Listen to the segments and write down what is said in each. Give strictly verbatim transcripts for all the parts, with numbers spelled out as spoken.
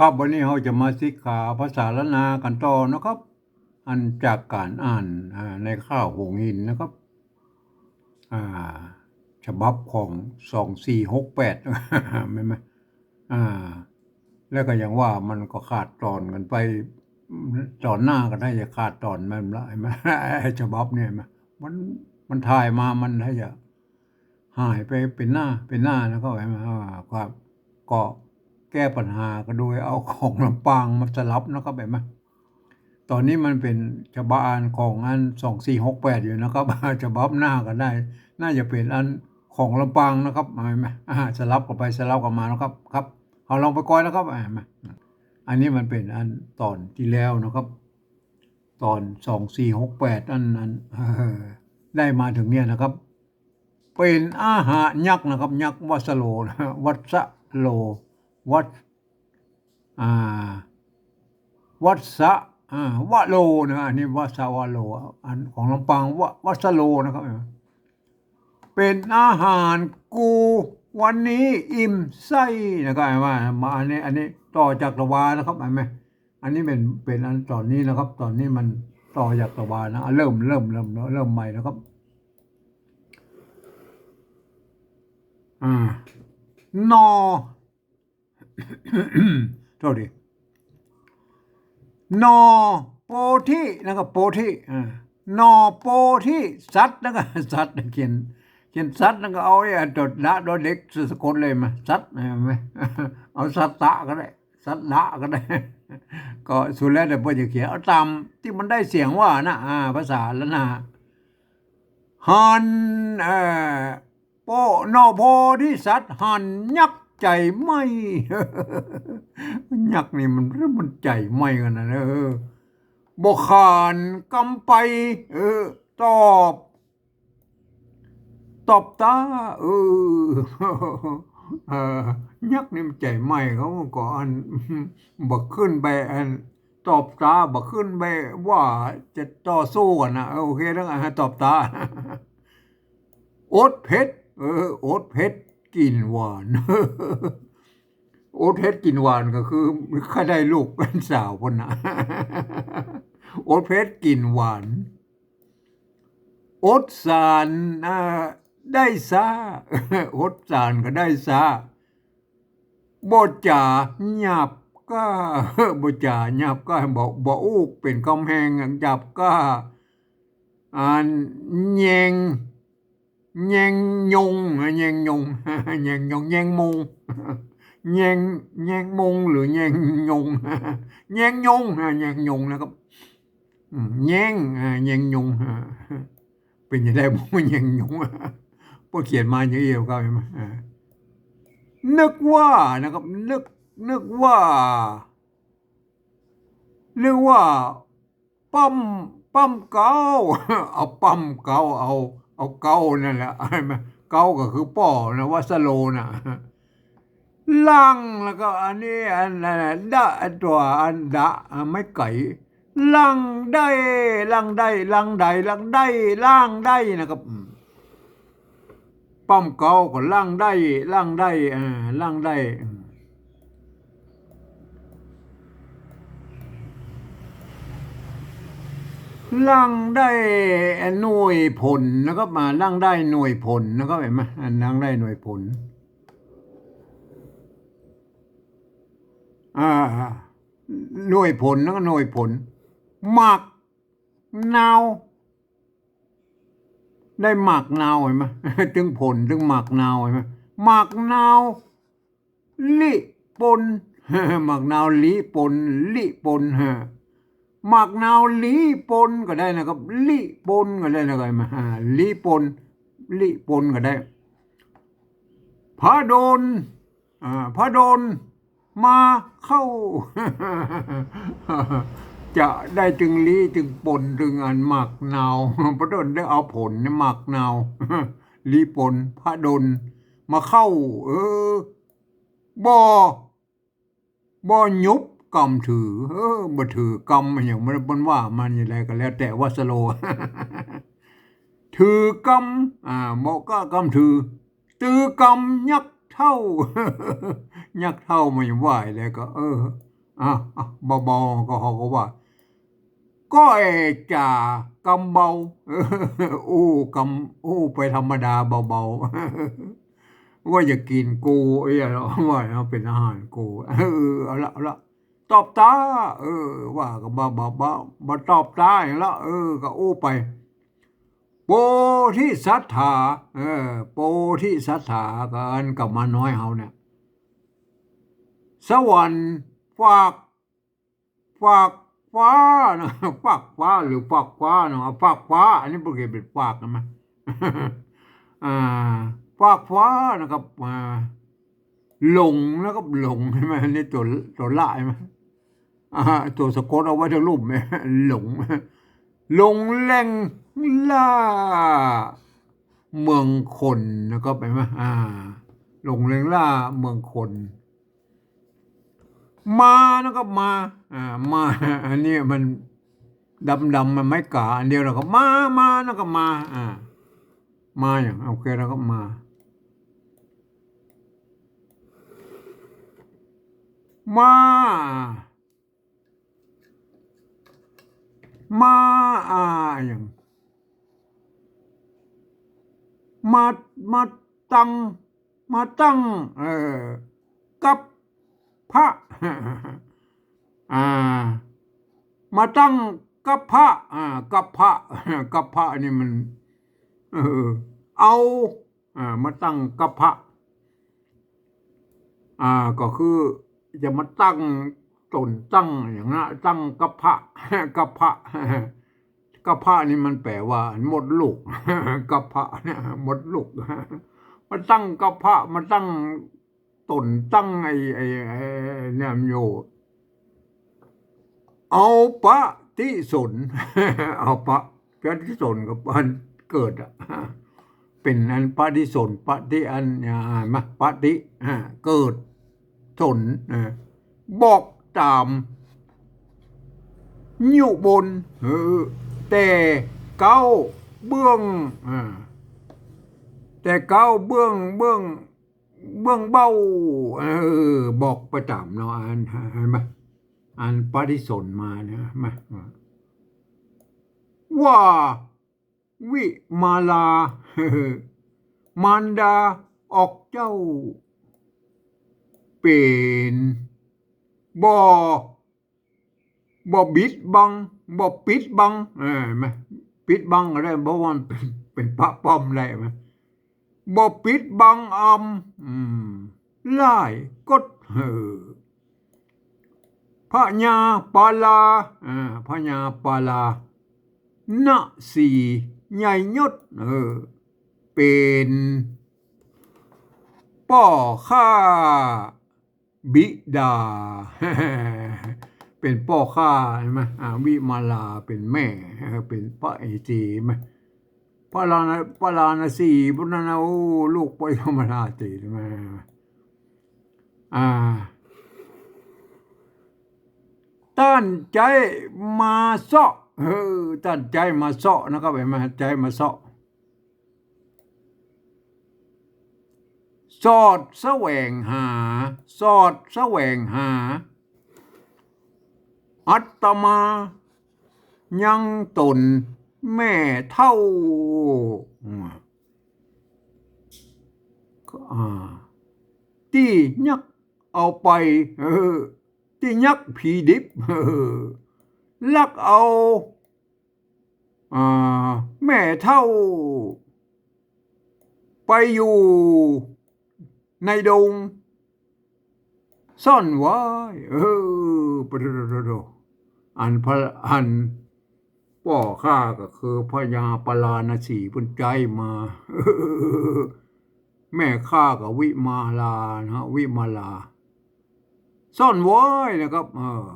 ครับ วันนี้เฮาจะมาศึกษาภาษาล้านนากั๋นต่อนะครับ อันจากก๋านอ่าน อ่า ในข้าวหุงหินนะครับ อ่า ฉบับของสองสี่หกแปด แม่นไหม อ่า แล้วก็อย่างว่ามันก็ขาดต๋อนกั๋นไป ต๋อนหน้าก็ได้จะขาดต๋อนมันละ เห็นไหม ไอ้ฉบับเนี่ย เห็นไหม มัน มันถ่ายมา มันถ้าจะหายไปเป๋นหน้า เป๋นหน้านะครับ เห็นไหม อ่า ครับ ก็แก้ปัญหาก็โดยเอาของลำปางมาสลับนะครับ เห็นไหม ต๋อนนี้มันเป๋นฉบับอันของอันสองสี่หกแปดอยู่นะครับ ฉบับหน้าก็ได้ น่าจะเป๋นอันของลำปางนะครับ เห็นไหม อ่า สลับกั๋นไปสลับกั๋นมานะครับ ครับ เอาลองไปก่อนนะครับ เห็นไหม อันนี้มันเป๋นอันต๋อนตี้แล้วนะครับ ต๋อนสองสี่หกแปดอันนั้น เออ ได้มาเถิงเนี่ยนะครับ เป๋นอาหารยักษ์นะครับ ยักษ์วัสโลนะ วัสโล วัส อ่า วัสสะ อ่า วะโลนะ อันนี้วัสสะวะโล อันของลำปาง วะ วัสโลนะครับ เป๋นอาหารกูวันนี้อิ่มไส้นะครับ เห็นไหม มาอันนี้ อันนี้ต่อจากตะวานะครับ เห็นไหม อันนี้เป๋น เป๋นอันต๋อนนี้นะครับ ต๋อนนี้มันต่อจากตะวานะ อ่ะ เริ่ม เริ่ม เริ่ม เริ่มใหม่นะครับ อ่า หน่อ โทษที หน่อโพธินะครับ โพธิ อ่า หน่อโพธิสัตว์นะครับ สัตว์ เขียน เขียนสัตว์แล้วก็เอาไอ้อันดอดะดอเด็กสะกดเลยมา สัตว์ เห็นไหม เอาสัตตะก็ได้ สัตตะก็ได้ ก็สุดแล้วแต่เปิ้นจะเขียน เอาต๋ามตี้มันได้เสียงว่านะ อ่า ภาษาล้านนา หัน เอ่อ โพ หน่อโพธิสัตว์หันยักษ์ใจ๋ไหม้ ยักษ์นี่มัน มันใจ๋ไหม้ขนาดนั้น เออ บ่ขานกำไป เออ ตอบ ตอบต๋า เออ เออ ยักษ์นี่มันใจ๋ไหม้ เขาก็อัน บ่ขึ้นไปอัน ตอบต๋า บ่ขึ้นไปว่าจะต่อสู้กั๋นนะ เออ โอเค แล้วกั๋น ตอบต๋า อดเผ็ด เออ อดเผ็ดกิ๋นหวาน อดเผ็ดกิ๋นหวานก็คือใค่ได้ลูกสาวพุ้นนะ อดเผ็ดกิ๋นหวาน อดสาน อ่า ได้ซ้า อดสานก็ได้ซ้า บ่จ๋าหยาบก้า บ่จ๋าหยาบก้า บ่ บ่อู้เป๋นกำแหงหยาบก้า อันแยง แยงยง แยงยง แยงยง แยงมง แยง แยงมงหรือแยงยง แยงยง แยงยงนะครับ อืม แยง อ่า แยงยง อ่า เป๋นจะได้บ่แยงยง เปิ้นเขียนมาอย่างเดียวครับ เห็นไหม อ่า นึกว่านะครับ นึก นึกว่า นึกว่า ปั๊ม ปั๊มเก๊า เอาปั๊มเก๊า เอา เอาเก๊านั่นแหละ เก๊าก็คือป้อนะ วัสโลนะ ลัง แล้วก็อันนี้ อันนั้นน่ะ ดะ อันตั๋ว อันดะ อ่ะ ไม้ไก่ ลังได้ ลังได้ ลังได้ ลังได้ ลังได้นะครับ อืม ปั๊มเก๊าก็ลังได้ ลังได้ อ่า ลังได้ อืม ลังได้หน่วยผลนะครับ มาลังได้หน่วยผลนะครับ หันก่อ อ่า ลังได้หน่วยผล อ่า หน่วยผลนะ หน่วยผล หมากนาว ได้หมากนาว หันก่อ ตึงผล ตึงหมากนาว หันก่อ หมากนาว ลิปน หมากนาวลิปน ลิปน ฮะ หมากนาวลีปนก็ได้นะครับ ลิปนก็ได้นะครับ อ่า ลีปน ลิปนก็ได้ พระดล อ่า พระดล มาเข้า จะได้ตึงลีตึงปนตึงอันหมากนาว พระดลได้เอาผลในหมากนาว ลีปน พระดล มาเข้า เออ บ่ บ่ยุบกำถือ เออ บ่ถือกำอะหยัง บ่ได้เปิ้นว่ามาอย่างใดก็แล้วแต่ วัสโล ถือกำ อ่า บ่กล้ากำถือ ตือกำยักษ์เฒ่า ยักษ์เฒ่ามาอย่างว่าแล้วก็ เออ อ่ะ อ่ะ เบาๆ ก็เขาก็ว่า ก้อยจ๋ากำเบา อู้กำ อู้ไปธรรมดาเบาๆ ว่าอย่ากิ๋นกู เอ้ย ว่าเนาะ เป๋นอาหารกู เออ เอาละ เอาละ ตอบต๋า เออ ว่าก็บ่ บ่ บ่ บ่ตอบต๋าหยังละ เออ ก็อู้ไป โปธิสัตถา เออ โปธิสัตถา ก็อันกับหมาน้อยเฮาเนี่ย สวรรค์ฟาก ฟากฟ้านะ ฟากฟ้าหรือฟากฟ้าเนาะ ฟากฟ้า อันนี้เปิ้นเขียนเป๋นฟากนะ อ่า ฟากฟ้านะครับ อ่า หลงนะครับ หลงใช่ไหม อันนี้ตั๋ว ตั๋วละใช่ไหม อ่า ตั๋วสะกดเอาไว้ตางลุ่มเนี่ย หลง หลงแล่งล่าเมืองคนนะครับ เห็นไหม อ่า หลงแล่งล่าเมืองคน มานะครับ มา อ่า มา อันนี้มันดำๆ มันไม้ก๋าอันเดียวนะครับ มา มานะครับ มา อ่า มาอย่าง โอเคนะครับ มา มา มา อ่า อย่าง มา มาตั้ง มาตั้ง เอ่อ กับพระ อ่า มาตั้งกับพระ อ่า กับพระ กับพระนี่มัน เออ เอา อ่า มาตั้งกับพระ อ่า ก็คือจะมาตั้งต๋นตั้งอย่างนั้น ตั้งกับพระ กับพระ กับพระนี่มันแป๋ว่าหมดลูก กับพระเนี่ยหมดลูก มาตั้งกับพระ มาตั้งต๋นตั้งไอ้ ไอ้ ไอ้เนี่ยมันอยู่ เอาปฏิสนธิ์ เอาปะ ปฏิสนธิ์กับอันเกิดอะ เป๋นอันปฏิสนธิ์ ปฏิอัน อ่า มา ปฏิ อ่า เกิด สน อ่า บอกต๋าม อยู่บน เออ แต่เก๊าเบื้อง อ่า แต่เก๊าเบื้อง เบื้อง เบื้องเบ้า เออ บอกไปต๋ามเนาะ อัน หันไหม อันปฏิสนธิ์มาเนี่ย มา ว่า วิมาลา มารดาออกเจ้า เป๋น บ่ บ่บิดบัง บ่ปิดบัง เออ แม่น ปิดบังก็ได้ เพราะว่ามันเป๋น เป๋นพระปลอมได้ แม่น บ่ปิดบังอำ อืม หลายกฎ เออ พญาปาลา อ่า พญาปาลา นสีใหญ่ยศ เออ เป๋นป้อข้าบิดา เป๋นป้อข้า หันไหม อ่า วิมาลาเป๋นแม่ เป๋นพระเอจี หันไหม พาราณ พาราณสี พวกนั้นนะ โอ้ ลูกบ่ธรรมดาติ หันไหม อ่า ต้านใจ๊มาเซาะ เออ ต้านใจ๊มาเซาะนะครับ หันไหม ใจ๊มาเซาะ สอดแสวงหา สอดแสวงหา อัตมายังต๋นแม่เฒ่า อืม อ่า ตี้ยักเอาไป เออ ตี้ยักผีดิบ เออ ลักเอา อ่า แม่เฒ่า ไปอยู่ในดง ซ่อนไว้ เออ ปะโถ อันพระ อันป้อข้าก็คือพญาปาราณสีเปิ้นใจ๊มา แม่ข้าก็วิมาลานะฮะ วิมาลา ซ่อนไว้นะครับ เออ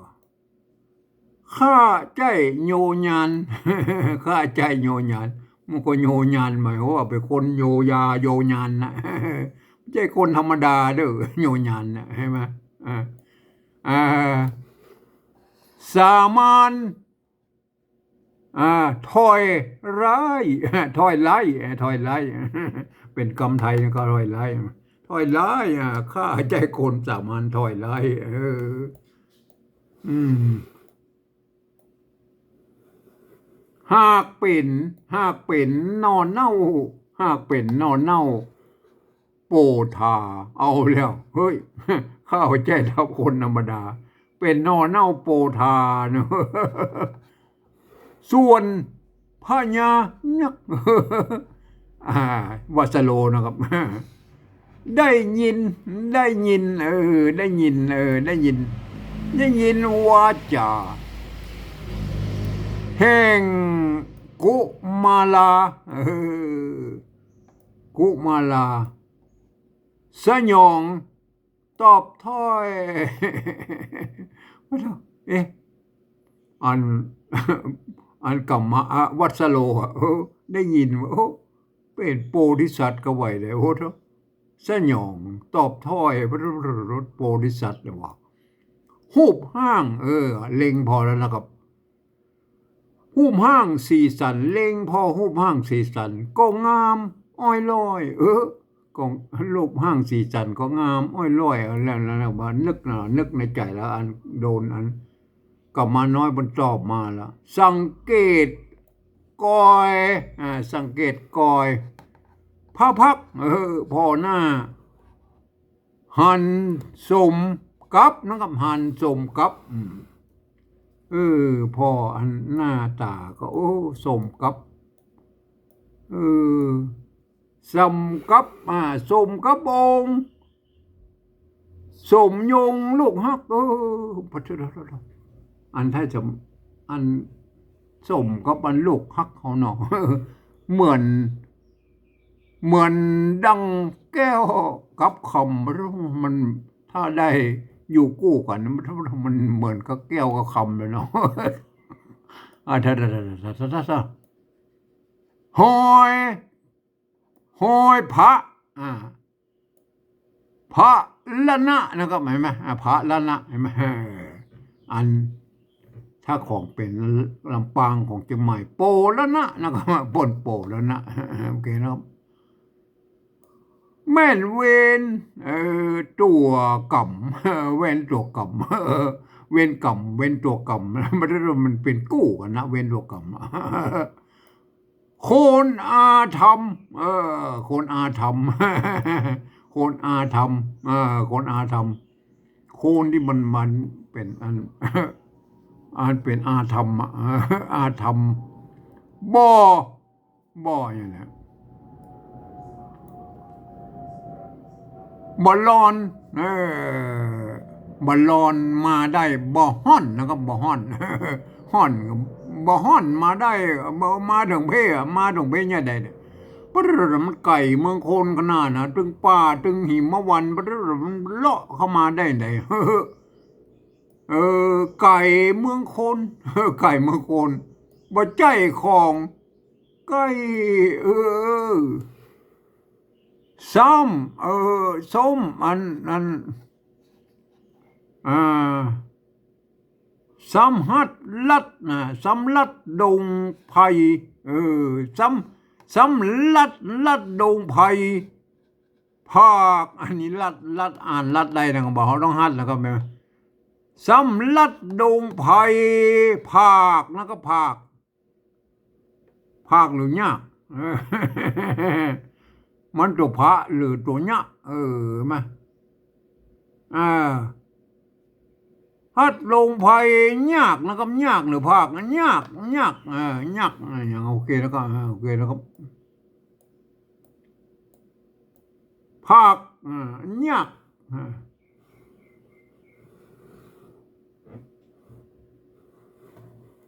ข้าใจ้โยญาน ข้าใจ้โยญาน มันก็โยญานหมายความว่าเป๋นคนโยยาโยญานนะ บ่ใจ้คนธรรมดาเด้อ โยญานนะ หันไหม อ่า อ่า สามาน อ่า ถอยร้าย ถอยร้าย เอ่อ ถอยร้าย เป๋นกำไทยนะ ก็ถอยร้าย ถอยร้าย อ่า ข้าใจ้คนสามานถอยร้าย เออ อืม หากเป๋น หากเป๋นหน่อเน่า หากเป๋นหน่อเน่า โปธา เอาแล้ว เฮ้ย ข้าบ่ใจ้ธรรม คนธรรมดา เป๋นหน่อเน่าโปธาเนาะ ส่วนพญายักษ์ อ่า วัสโลนะครับ ได้ยิน ได้ยิน เออ ได้ยิน เออ ได้ยิน ได้ยินวาจา แห่งกุมารา เออ กุมารา สยอง ตอบถ้อย เอ๊ะ อัน อันกัมมะ อ่ะ วัสโลอ่ะ เออ ได้ยินว่า โอ้ เป๋นโปธิสัตว์ก็ไหวเลย โอ้ สยอง ตอบถ้อย โปธิสัตว์เลยว่า ฮูปฮ่าง เออ เล็งผ่อแล้วนะครับ ฮูปฮ่างสีสัน เล็งผ่อฮูปฮ่างสีสัน ก็งามอ้อยล่อย เออ ก็ฮูปฮ่างสีสันก็งามอ้อยล่อย แล้ว แล้ว แล้วบ่านึกนะ นึกในใจ๋แล้ว อันโดนอัน กัมมะน้อยมันตอบมาละ สังเกตกอย อ่า สังเกตกอย พระพักตร์ เออ ผ่อหน้า หันสมกับนะครับ หันสมกับ อืม เออ ผ่ออันหน้าต๋าก็ โอ้ สมกับ เออ สมกับ อ่า สมกับองค์ สมยงลูกฮัก เออ อันไทยสม อันสมกับอันลูกฮักเฮาเนาะ เหมือน เหมือนดังแก้วกับคำ มัน ถ้าได้อยู่กู้กั๋น มัน มันเหมือนกับแก้วกับคำเลยเนาะ อ่า ถ้า ถ้า ถ้า ถ้า ถ้า ถ้า ฮอย ฮอยพระ อ่า พระละนะนะครับ หันก่อ อ่า พระละนะ หันก่อ เออ อัน ถ้าของเป๋นลำปางของเจียงใหม่ โปละนะนะครับ เปิ้นโปละนะ โอเคนะครับ แม่นเวร เอ่อ ตั๋วก๋ำ เวรตั๋วก๋ำ เวรก๋ำ เวรตั๋วก๋ำ มัน มันเป๋นกู้กั๋นนะ เวรตั๋วก๋ำ คนอาธรรม เออ คนอาธรรม คนอาธรรม เออ คนอาธรรม คนตี้มัน มันเป๋นอัน อันเป๋นอาธรรมอะ อาธรรม บ่ บ่อย่างเนี้ย บ่ร้อน เออ บ่ร้อนมาได้ บ่ฮ้อนนะครับ บ่ฮ้อน ฮ้อน บ่ฮ้อนมาได้ บ่มาเถิงเพ้อะ มาเถิงเพ้ยามใดเนี่ย ปะโถ มันไก๋เมืองคนขนาดนะ ตึงป่า ตึงหิมวัน ปะโถ มันเลาะเข้ามาได้ได เออ ไก๋เมืองคน ไก๋เมืองคน บ่ใจ้ของ ไก๋ เออ ซ้ำ เออ ซ้ำ อัน อัน อ่า ซ้ำฮัดลัดนะ ซ้ำลัดดงไพร เออ ซ้ำ ซ้ำลัด ลัดดงไพร ผาก อันนี้ลัด ลัด อ่านลัดได้นะ บ่าเฮาต้องฮัดแล้วก็แม่น ซ้ำลัดดงไพร ผาก แล้วก็ผาก ผากหรือยาก มันตั๋วผาหรือตั๋วยาก เออ มา อ่า ฮัดลงไพรยากนะครับ ยากหรือผากนะ ยาก ยาก เออ ยาก เออ อย่างโอเคแล้วก็ เออ โอเคแล้วก็ ผาก อ่า ยาก อ่า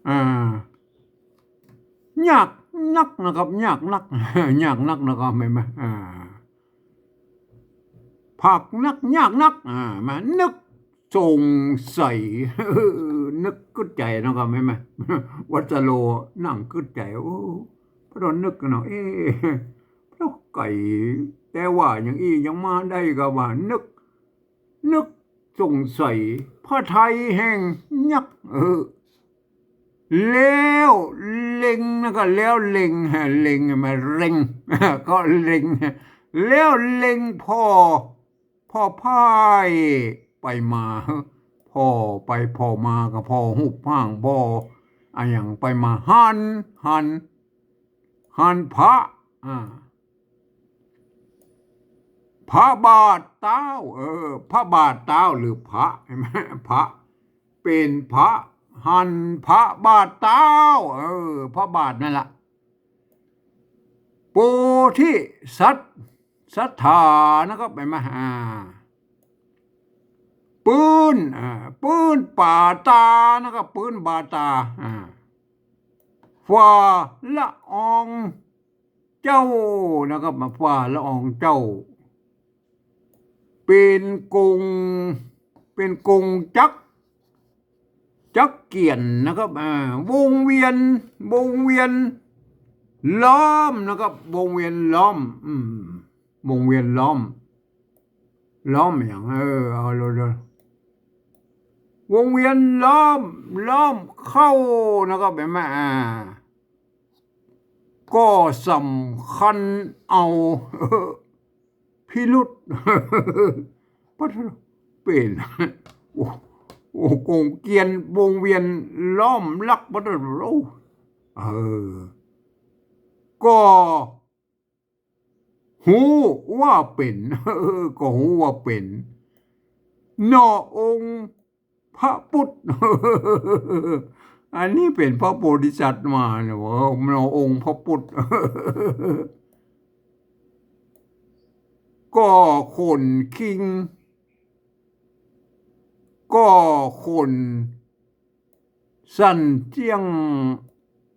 อ่า ยากนักนะครับ ยากนัก ยากนักนะครับ หันก่อ อ่า ผากนัก ยากนัก อ่า มานึกสงสัย นึกกึ๊ดใจ๋นะครับ หันก่อ วัสโลนั่งกึ๊ดใจ๋ โอ้ ปะโถนึกกั๋นเนาะ เอ๊ะ ปะโถไก๋ แต่ว่าอย่างอี้ยังมาได้ก็ว่า นึก นึกสงสัย พระทัยแห่งยักษ์ เออ แล้วเล็งนะก็ แล้วเล็ง ฮะ เล็ง มาเล็ง ก็เล็ง แล้วเล็งผ่อ ผ่อพ่ายไปมา ผ่อ ผ่อไปผ่อมาก็ผ่อฮูปฮ่าง ผ่ออะหยังไปมา หัน หัน หันพระ อ่า พระบาทเต๊า เออ พระบาทเต๊าหรือพระ ใช่ไหม พระ เป๋นพระ หันพระบาทเต๊า เออ พระบาทนั่นละ โพธิสัตว์ สัตถานะครับ ใช่ไหม อ่า ปื้น อ่า ปื้นป่าตานะครับ ปื้นป่าตา อ่า ฝ่าละอองเจ้านะครับ มาฝ่าละอองเจ้า เป๋นกง เป๋นกงจักร จักเกี้ยนนะครับ อ่า วงเวียน วงเวียนล้อมนะครับ วงเวียนล้อม อืม วงเวียนล้อม ล้อมอะหยัง เออ เอาเร็วๆ วงเวียนล้อม ล้อมเข้านะครับ ใช่ไหม อ่า ก็สำคัญเอา พิรุธ ปะโถ เป๋น โอ้ โอ้ กงเกี้ยน วงเวียนล้อมลัก ปะโถ เออ ก็ ฮู้ว่าเป๋น เออ ก็ฮู้ว่าเป๋น หน่อองค์พระปุตตร อันนี้เป๋นพระโพธิสัตว์มาเนี่ย ว่าหน่อองค์พระปุตตร ก็ขนคิง ก็ขน สันเจียง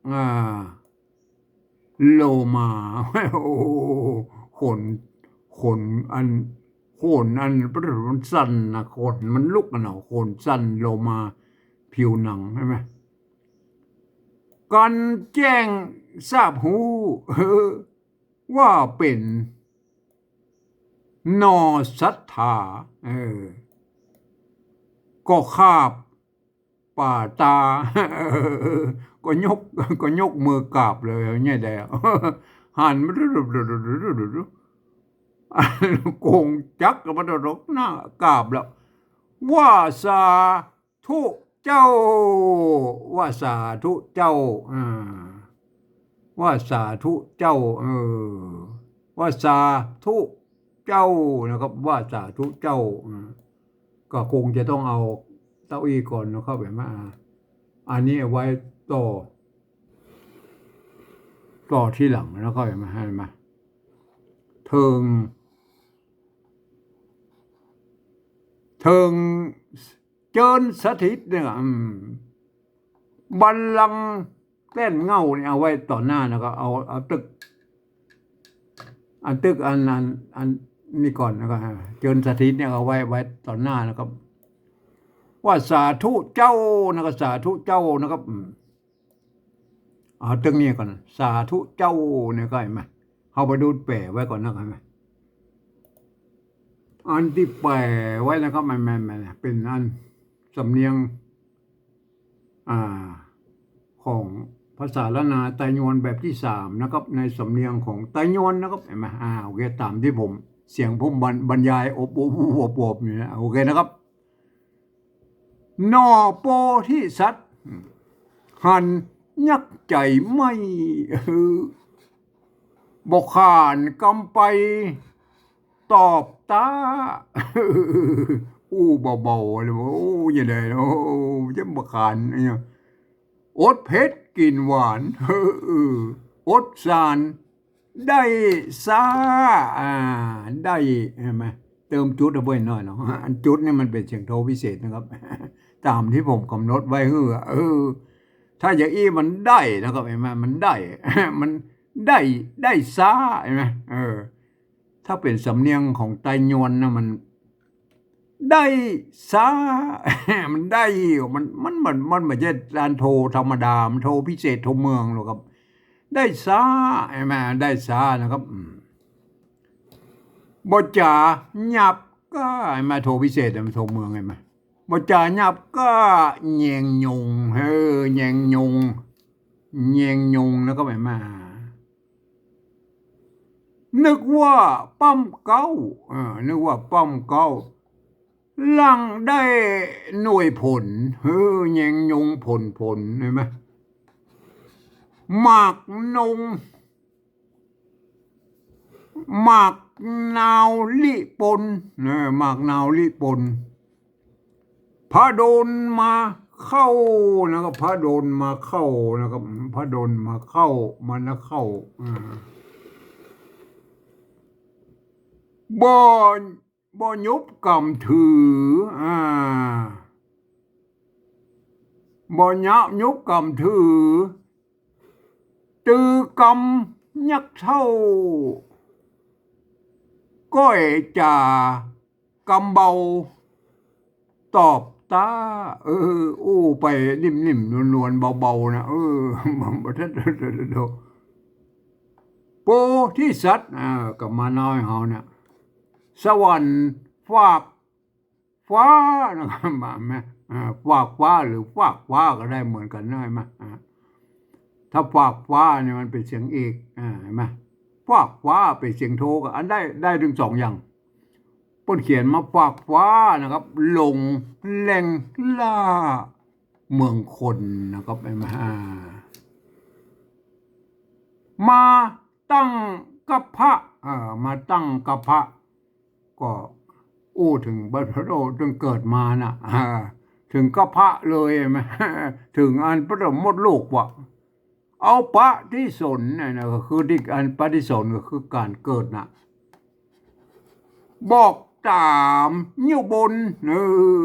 อ่า โลมา โอ้ ขน ขนอัน ขนอัน มันสั่นนะ ขนมันลุกอะเนาะ ขนสั่น โลมา ผิวหนัง ใช่ไหม กันแจ้งทราบฮู้ เออ ว่าเป๋น หน่อสัตถา เออ ก็คาบ ป่าตา ก็ยก ก็ยกมือกราบเลยเนี่ยแหละ หันมา กงจักรมาตลกหน้ากราบแล้ว ว่าสาธุเจ้า ว่าสาธุเจ้า อ่า ว่าสาธุเจ้า เออ ว่าสาธุเจ้านะครับ ว่าสาธุเจ้า อ่า ก็คงจะต้องเอาเก้าอี้ก่อนนะครับ ใช่ไหม อ่า อันนี้เอาไว้ต่อ ต่อทีหลังนะครับ ใช่ไหม ใช่ไหม เถิง เถิง เจิญสถิตเนี่ย อืม บัลลังก์แต้นเหง้าเนี่ยเอาไว้ต่อหน้า แล้วก็เอา เอาตึก อันตึกอัน อัน อันนี้ก่อน แล้วก็เจิญสถิตเนี่ยเอาไว้ ไว้ต่อหน้า แล้วก็ว่าสาธุเจ้า แล้วก็สาธุเจ้า แล้วก็ อืม เอาตึกนี้ก่อนนะ สาธุเจ้าเนี่ยก็ ใช่ไหม เฮาไปดูแป๋ไว้ก่อนนะครับ ใช่ไหม อันตี้แป๋ไว้นะครับ มัน มัน มันเป๋นอันสำเนียง อ่า ของภาษาล้านนาไตยวนแบบตี้สามนะครับ ในสำเนียงของไตยวนนะครับ ใช่ไหม อ่า โอเค ต๋ามตี้ผม เสียงผมบรร- บรรยายอบอบอบอบอบอยู่นะ โอเคนะครับ หน่อโพธิสัตว์ หันยักษ์ใจ๋ไหม้ บ่ขานกำไปตอบต๋า อู้เบาๆ เลยว่า โอ้ อย่าได้ โอ้ จะบ่ขานเนี่ย อดเผ็ดกิ๋นหวาน เออ อดสาน ได้สา อ่า ได้ ใช่ไหม เติมจุดเอาไว้หน่อยเนาะ อันจุดนี่มันเป๋นเสียงโทพิเศษนะครับ ต๋ามตี้ผมก๋ำหนดไว้หื้อ เออ ถ้าอย่างอี้มันได้นะครับ ใช่ไหม มันได้ มันได้ ได้สา ใช่ไหม เออ ถ้าเป๋นสำเนียงของไตยวนนะ มัน ได้สา มันได้ มัน มัน มัน มันบ่ใจ้อันโทธรรมดา มันโทพิเศษโทเมืองหรอกครับ ได้สา ใช่ไหม ได้สานะครับ อืม บ่จ๋าหยาบก้า ใช่ไหม โทพิเศษ มันโทเมือง ใช่ไหม บ่จ๋าหยาบก้า แยงยง เออ แยงยง แยงยงนะครับ ใช่ไหม นึกว่าป้ำเก๊า เออ นึกว่าป้ำเก๊า หลังได้หน่วยผล เออ แยงยงผลผล หันก่อ หมากนง หมากนาวลิปน เออ หมากนาวลิปน พระดลมาเข้านะครับ พระดลมาเข้านะครับ พระดลมาเข้า มานะเข้า อ่า บ่ บ่หยุบกำถือ อ่า บ่หยาบหยุบกำถือ ตือกำยักษ์เฒ่า ก้อยจ๋ากำเบา ตอบต๋า เออ อู้ไปนิ่มๆ นวลๆ เบาๆ นะ เออ บ่ บ่ โพธิสัตว์ อ่า ก็มาน้อยเฮาเนี่ย สวรรค์ฝากฟ้านะครับ มาไหม อ่า ฝากฟ้าหรือฟากฟ้าก็ได้เหมือนกั๋นนะ หันก่อ อ่า ถ้าฟากฟ้าเนี่ยมันเป๋นเสียงเอก อ่า หันก่อ ฟากฟ้าเป๋นเสียงโทก็อันได้ ได้ตึงสองอย่าง เปิ้นเขียนมาฟากฟ้านะครับ หลงแหล่งล่าเมืองคนนะครับ หันก่อ อ่า มาตั้งกระพะ เอ่อ มาตั้งกระพะ ก็อู้เถิงบรรพบุรุษตึงเกิดมาน่ะ อ่า เถิงกระพะเลย หันก่อ เถิงอันพระมดลูกว่ะ เอาปฏิสนธิเนี่ยนะ ก็คือตี้อันปฏิสนธิก็คือก๋านเกิดน่ะ บอกต๋ามอยู่บน เออ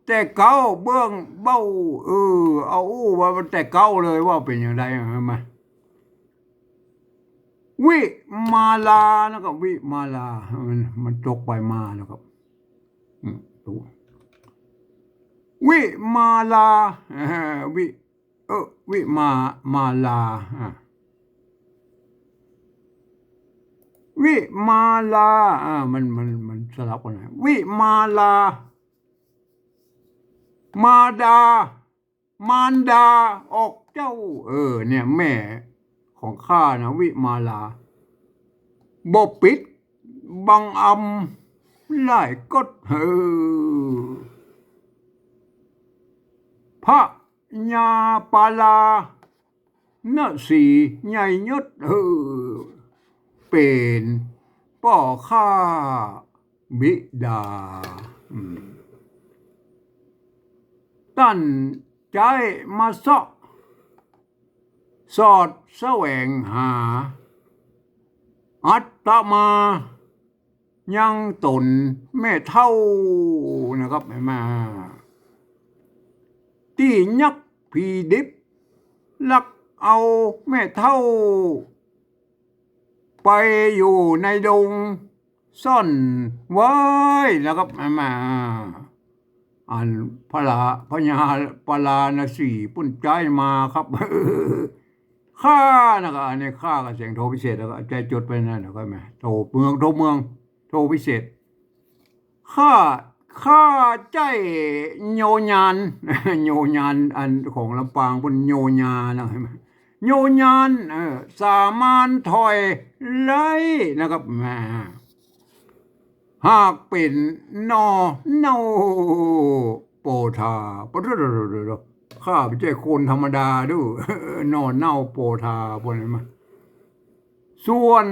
แต่เก๊าเบื้องเบ้า เออ เอาอู้ว่ามันแต่เก๊าเลยว่าเป๋นอย่างใด หันก่อ วิมาลานะครับ วิมาลา มัน มันตกไปมานะครับ อืม ดู วิมาลา เออ วิ เออ วิมา มาลา อ่ะ วิมาลา อ่า มัน มัน มันสลับกั๋นนะ วิมาลา มาดา มารดาออกเจ้า เออ เนี่ย แม่ของข้านะ วิมาลา บ่ปิดบังอำหลายกฎ เออ พญาปาลา นสีใหญ่ยศ เออ เป๋นป้อข้าบิดา อืม ต้านใจ๊มาเซาะ สอดแสวงหา อัตมา ยังต๋นแม่เฒ่านะครับ หันก่อ ตี้ยักษ์ผีดิบลักเอาแม่เฒ่า ไปอยู่ในดงซ่อนไว้นะครับ หันก่อ อันพระ พญาปาลาณสีปุ้นใจ๊มาครับ ข้านะก็ อันนี้ข้าก็เสียงโทพิเศษ แล้วก็ใจ๊จดไปนั่นนะ ก็แหม โทเมือง โทเมือง โทพิเศษ ข้า ข้าใจ๊โยญาน โยญาน อันของลำปางปุ้นโยญานะ หันก่อ โยญาน เออ สามารถถอยไล่นะครับ แหม หากเป๋นหน่อเน่าโปธา ข้าบ่ใจ้คนธรรมดาดู หน่อเน่าโปธา พวกนี้มา ส่วน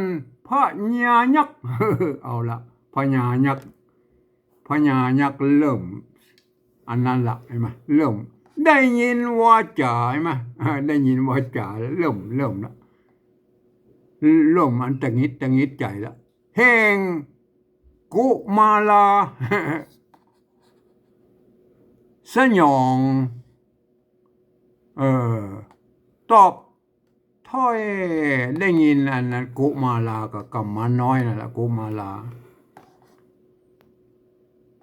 พญายักษ์ เอาละ พญายักษ์ พญายักษ์เริ่ม อันนั้นละ หันก่อ เริ่มได้ยินวาจ๋า หันก่อ ได้ยินวาจ๋า เริ่ม เริ่มละ เริ่มอันตะหงิด ตะหงิดใจ๋ละ แห่งกุมารา สยอง เออ ตอบถ้อย ได้ยินอันนั้น กุมาราก็กำมาน้อยนั่นละ กุมารา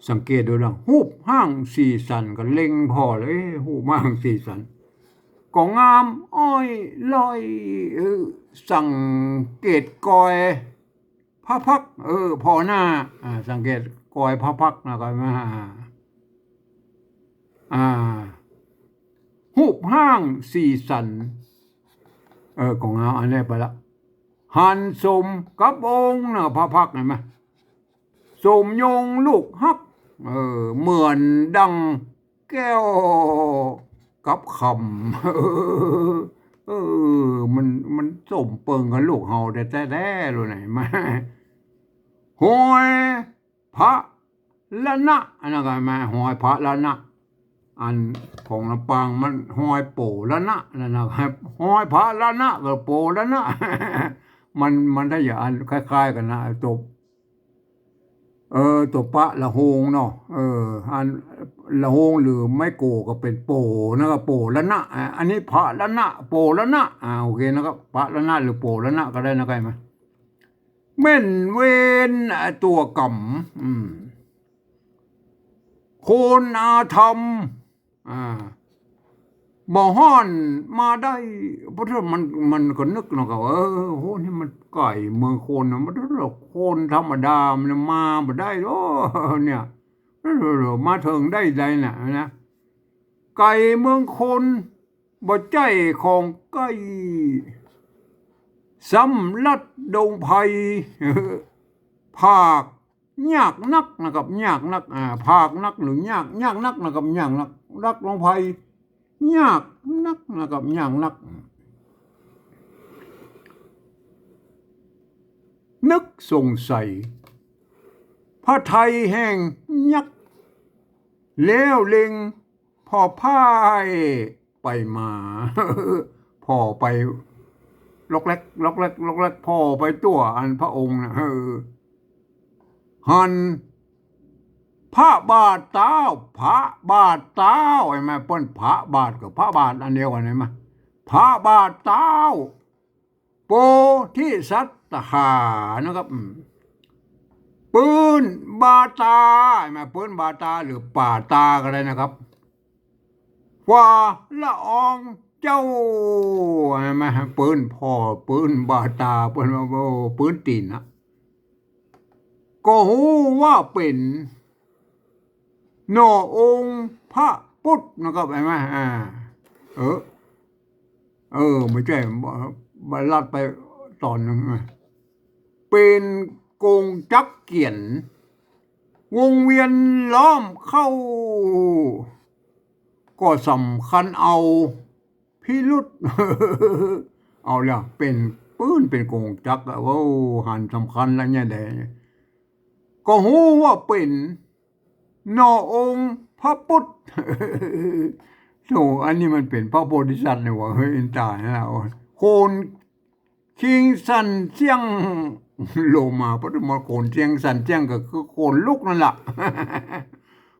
สังเกตดูนะ ฮูปฮ่างสีสันก็เล็งผ่อเลย เอ๊ะ ฮูปฮ่างสีสัน ก็งามอ้อยลอย เออ สังเกตกอย พระพักตร์ เออ ผ่อหน้า อ่า สังเกตกอยพระพักตร์นะ ก็มา อ่า ฮูปฮ่างสีสัน เออ ก็งามอันนี้ไปละ หันสมกับองค์นะ พระพักตร์หันก่อ สมยงลูกฮัก เออ เหมือนดังแก้วกับคำ เออ มัน มันสมเปิงกับลูกเฮาแต๊ๆ เลยไหนมา ฮอยพระละนะ อันนั้นก็มา ฮอยพระละนะ อันของลำปางมันฮอยโปละนะ นั่นนะ ฮอยพระละนะกับโปละนะ มัน มันถ้าอย่างอันคล้ายๆ กั๋นนะ ตัว เออ ตัวปะละโฮงเนาะ เออ อันละโฮงหรือไม้โก่ก็เป๋นโปนะครับ โปละนะ อ่า อันนี้พระละนะ โปละนะ อ่า โอเคนะครับ พระละนะหรือโปละนะก็ได้นะ ใกล้มา แม่นเวร อ่า ตั๋วก๋ำ อืม คนอาธรรม อ่า บ่ฮ้อนมาได้ เพราะถ้ามัน มันก็นึกเนาะ ก็ เออ โห นี่มันไก่เมืองคนนะ มันคนธรรมดา มันมาบ่ได้หรอกเนี่ย มาเถิงได้ใดน่ะนะ ไก่เมืองคน บ่ใจ้ของใก้ สำลัดดงไพร ผากยากนักนะครับ ยากนัก อ่า ผากนักหรือยาก ยากนักนะครับ ยากนัก ลัดดงไพร ยากนักนะครับ ยากนัก นึกสงสัย พระไทยแห่งยักษ์ แล้วเล็งผ่อพ่ายไปมา ผ่อไปล็อกแล็ก ล็อกแล็ก ล็อกแล็ก ผ่อไปตั๋วอันพระองค์นะ เออ หันพระบาทเต้า พระบาทเต้า หันมา เปิ้นพระบาทกับพระบาทอันเดียวกั๋น หันมา พระบาทเต้า โพธิสัตว์ตานะครับ อืม ปื๊นบาตา หันมา ปื๊นบาตาหรือป่าตาก็ได้นะครับ ฝ่าละอองเจ้า หันมา ปื๊นผ่อ ปื๊นบาตา เปิ้นว่า โอ้ ปื๊นตี๋นนะ ก็ฮู้ว่าเป๋น หน่อองค์พระพุทธนะครับ หันมา อ่า เออ เออ บ่ใจ้ บ่ บ่ลัดไปต๋อนนึ่ง อ่ะ เป๋นกงจักรเกียน วงเวียนล้อมเข้า ก็สำคัญเอาพิรุธ เอาละ เป๋นปื๊นเป๋นกงจักรอะ โอ้ หันสำคัญแล้วเนี่ยแหละ ก็ฮู้ว่าเป๋นหน่อองค์พระพุทธ โธ่ อันนี้มันเป๋นพระโพธิสัตว์นี่หว่า เฮ้ย ต๋ายแล้ว โขนคิงสั่นเสี้ยง โลมา พระทุกมา โขนคิงสั่นเสี้ยงก็คือขนลุกนั่นล่ะ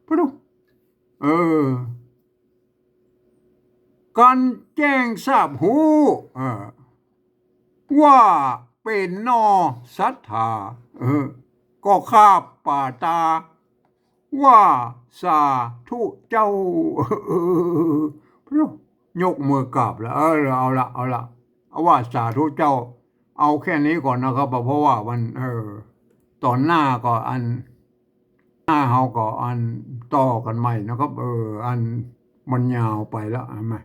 พระทุก เออ กันแจ้งทราบฮู้ เออ ว่าเป๋นหน่อศรัทธา เออ ก็ข้าป่าตา ว่าสาธุเจ้า เออ ยกมือกราบแล้ว เออ เอาละ เอาละ เอาว่าสาธุเจ้า เอาแค่นี้ก่อนนะครับ เพราะว่ามัน เออ ต๋อนหน้าก็อัน หน้าเฮาก็อันต่อกั๋นใหม่นะครับ เออ อันมันยาวไปแล้ว หันมา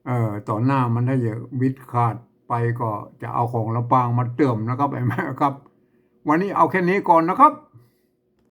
เออ ต๋อนหน้ามันถ้าจะวิดขาดไปก็จะเอาของลำปางมาเติมนะครับ หันมาครับ วันนี้เอาแค่นี้ก่อนนะครับ